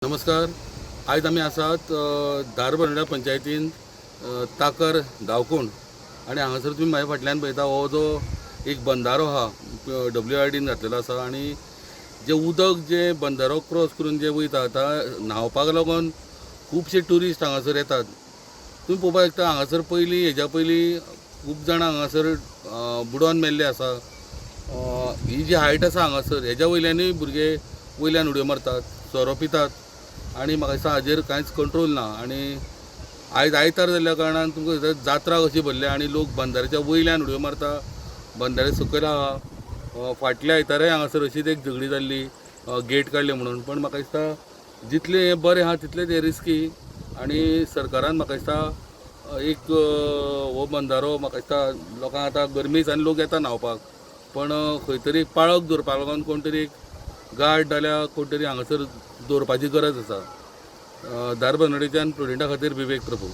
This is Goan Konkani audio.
नमस्कार. आयज आमी आसात धारबांदोड्या पंचायतीन ताकर धांवकोण आनी हांगासर तुमी म्हाज्या फाटल्यान पळयता हो जो एक बंदारो आहा WRDन घातलेलो आसा आनी जें उदक जें बंदारो क्रॉस करून जें वयता आतां न्हांवपाक लागून खुबशे ट्युरिस्ट हांगासर येतात. तुमी पळोवपाक शकता हांगासर पयलीं हेज्या पयलीं खूब जाणां हांगासर बुडोन मेल्ले आसा. ही जी हायट आसा हांगासर हेज्या वयल्यानूय भुरगे वयल्यान उडयो मारतात, सोरो पितात आनी म्हाका दिसता हाजेर कांयच कंट्रोल ना. आनी आयज आयतार जाल्ल्या कारणान तुमकां दिसता जात्रा कशी भरल्या आनी लोक बंदाऱ्याच्या वयल्यान उडयो मारता, बंदारे सकयल आहा. फाटल्या आयताराय हांगासर अशीच एक झगडी जाल्ली गेट काडले म्हणून. पण म्हाका दिसता जितलें हें बरें आहा तितलेंच हें रिस्की आनी सरकारान म्हाका दिसता एक हो बंदारो म्हाका दिसता लोकांक आतां गरमे दिसांनी लोक येता न्हांवपाक, पण खंय तरी एक पाळक दवरपाक लागून कोण तरी एक गार्ड नाल्यार कोण तरी हांगासर दवरपाची गरज आसा. धारबांदोडेच्यान प्रुडंटा खातीर विवेक प्रभू.